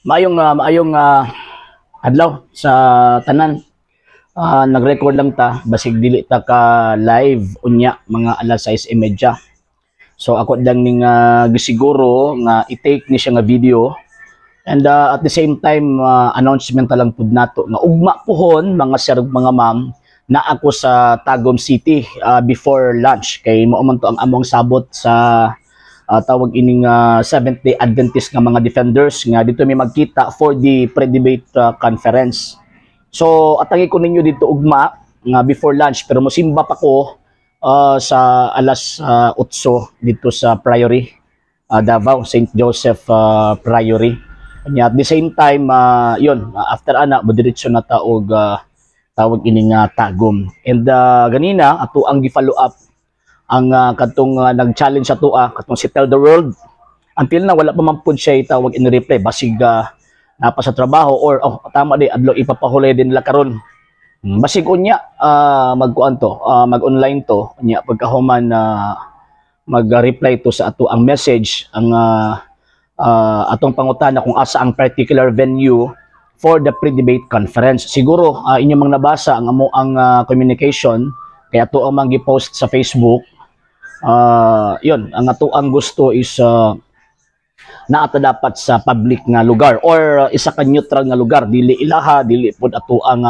Maayong adlaw sa tanan. Nag-record lang ta basig dili ta ka live unya mga alas 6:30. So ako lang ning gisiguro nga i-take ni siya nga video and at the same time announcement ta lang pud nato nga ugma puhon, mga sir ug mga ma'am, na ako sa Tagum City before lunch kay mao man to ang among sabot sa tawag ining Seventh Day Adventist nga mga defenders nga dito may magkita for the pre-debate conference. So atangi ko ninyo dito ugma nga before lunch, pero mosimba pa ko sa alas 8 dito sa Priory, Davao, St. Joseph Priory. Nya at the same time, yun, after ana modiretso na ta og tawag ining Tagum. And ganina ato ang gi-follow up ang katong nag-challenge sa atoa, katong si Tell the World. Until na wala pa man pud siya tawag in reply, basig napa sa trabaho or, oh, tama di adlaw ipapahulay din nila karon. Basig unya magkuan to, mag-online to unya pagkahuman na mag-reply to sa ato ang message, ang atong pangutana kung asa ang particular venue for the pre-debate conference. Siguro inyo mang nabasa ang amo ang communication kaya ato ang mang gi-post sa Facebook. Yun, ang ato ang gusto is naata dapat sa public nga lugar or isa ka neutral nga lugar, dili ilaha, dili pud ato ang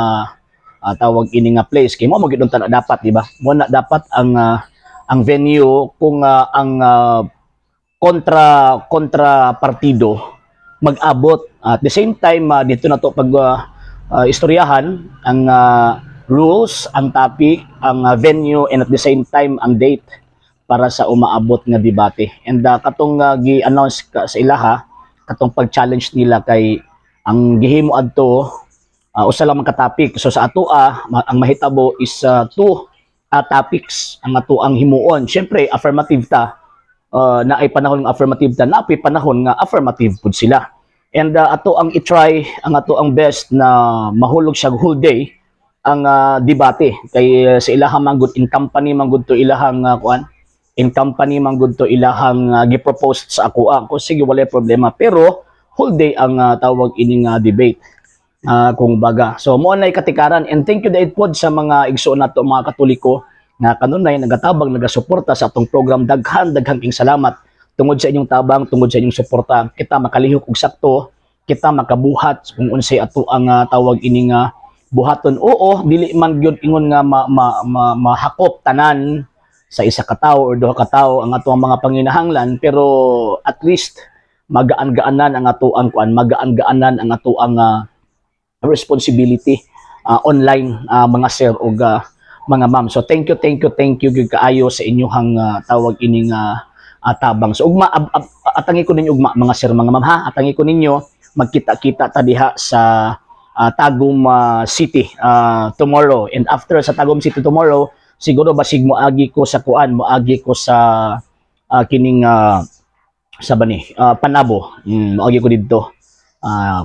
tawag ini nga place kay mo magyud na dapat, di ba? Mo na dapat ang venue kung ang kontra kontra partido mag-abot. At the same time, dito na to pag istoryahan ang rules, ang topic, ang venue and at the same time ang date para sa umaabot nga debate. And katong gi-announce ka sa ilaha, katong pag-challenge nila kay ang gihimo adto usa lang man ka topic. So sa atoa, ang mahitabo is two topics ang ato ang himuon. Syempre affirmative ta, na ay panahon ng affirmative ta, na panahon nga affirmative pud sila. And ato ang i-try, ang ato ang best na mahulog siya whole day ang debate kay sa ilahang manggod in company manggod to ilahang kuan, in company manggod to ilahang gi-propose sa ako. Ko sige, wala problema, pero whole day ang tawag ining debate kung baga. So mo na katikaran and thank you dait pod sa mga igsoon nato, mga Katoliko nga kanunay nagatabang, nagasuporta sa atong program. Daghan daghan king salamat tungod sa inyong tabang, tungod sa inyong suporta. Kita makalihok og sakto, kita makabuhat kung unsay ato ang tawag ining buhaton. Oo, dili man gyud ingon nga ma, ma, ma, mahakop tanan sa isa ka tawo or duha ka tawo ang ato ang mga panginahanglan, pero at least magaan-gaanan ang ato ang kuan, magaan-gaanan ang ato ang responsibility online, mga sir ug mga ma'am. So thank you, thank you, thank you gyud kaayo sa inyong tawag ining tabang. So ugma atangi ko ninyo ugma, mga sir, mga ma'am, ha. Atangi ko ninyo magkita-kita ta diha sa Tagum City tomorrow, and after sa Tagum City tomorrow, siguro basig moagi ko sa kuan, moagi ko sa kining sa bani Panabo. Moagi ko didto.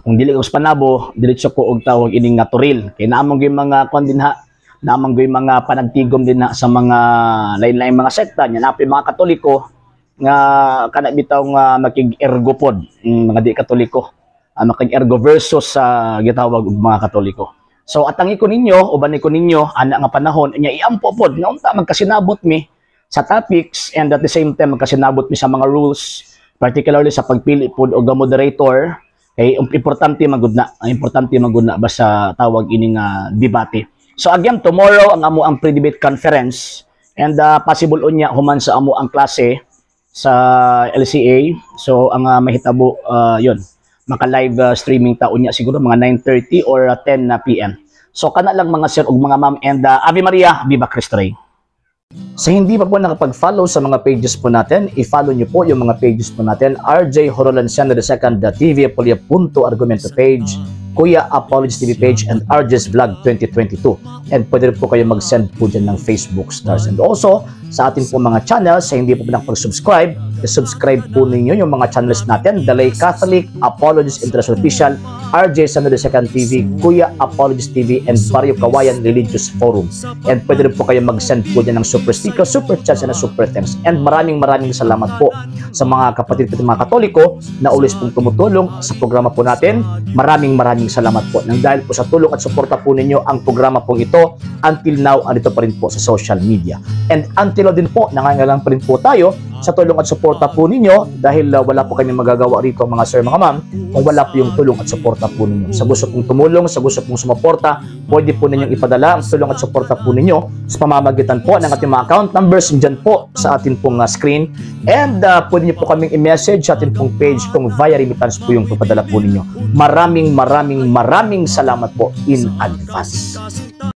Kung dili ko sa Panabo, diretso ko og tawag ining nga Toril kay naamong gyud mga kuan dinha, naamong gyud mga panagtigom din na sa mga lain-lain mga sekta nya, napay mga Katoliko nga kana bitaw nga makig-ergo pod, mga di Katoliko makig-ergo versus sa gitawag og mga Katoliko. So atangi ko ninyo, uban ko ninyo ana nga panahon nya, iampo pod nga unta magkasinabot mi sa topics and at the same time magkasinabot mi sa mga rules, particularly sa pagpili pod og moderator kay importante magud na, ang importante magud na basta tawag ini nga debate. So again, tomorrow ang amo ang pre-debate conference and possible unya human sa amo ang klase sa LCA. So ang mahitabo, yon, maka live streaming ta unya siguro mga 9:30 or 10 na PM. So kana lang, mga sir ug mga ma'am, and Ave Maria, Viva Cristo Rey. Sa hindi pa po nakapag-follow sa mga pages po natin, i-follow nyo po yung mga pages po natin: RJ Horolanciano II, the TV Apolia Punto Argumento page, Kuya Apologies TV page, and RJ's Vlog 2022. And pwede rin po kayo mag-send po dyan ng Facebook stars. And also, sa ating po mga channels, sa hindi po nakapag-subscribe, i-subscribe po ninyo yung mga channels natin: The Lay Catholic, Apologies International Official, RJ Sando Second TV, Kuya Apologist TV, and Barrio Kawayan Religious Forum. And pwede rin po kayo mag-send po dyan ng super sticker, super chats, and super thanks. And maraming maraming salamat po sa mga kapatid ko, mga Katoliko na always pong tumutulong sa programa po natin. Maraming maraming salamat po. Nang dahil po sa tulong at suporta po ninyo, ang programa pong ito until now andito pa rin po sa social media. And until now din po, nangangailangan pa rin po tayo sa tulong at suporta po ninyo dahil wala po kami magagawa rito, mga sir, mga ma'am, kung wala po yung tulong at suporta po ninyo. Sa gusto pong tumulong, sa gusto pong sumuporta, pwede po ninyong ipadala ang tulong at suporta po ninyo sa pamamagitan po ng ating mga account numbers dyan po sa atin pong screen. And pwede niyo po kaming i-message sa atin pong page kung via remittance po yung papadala po ninyo. Maraming maraming maraming salamat po in advance.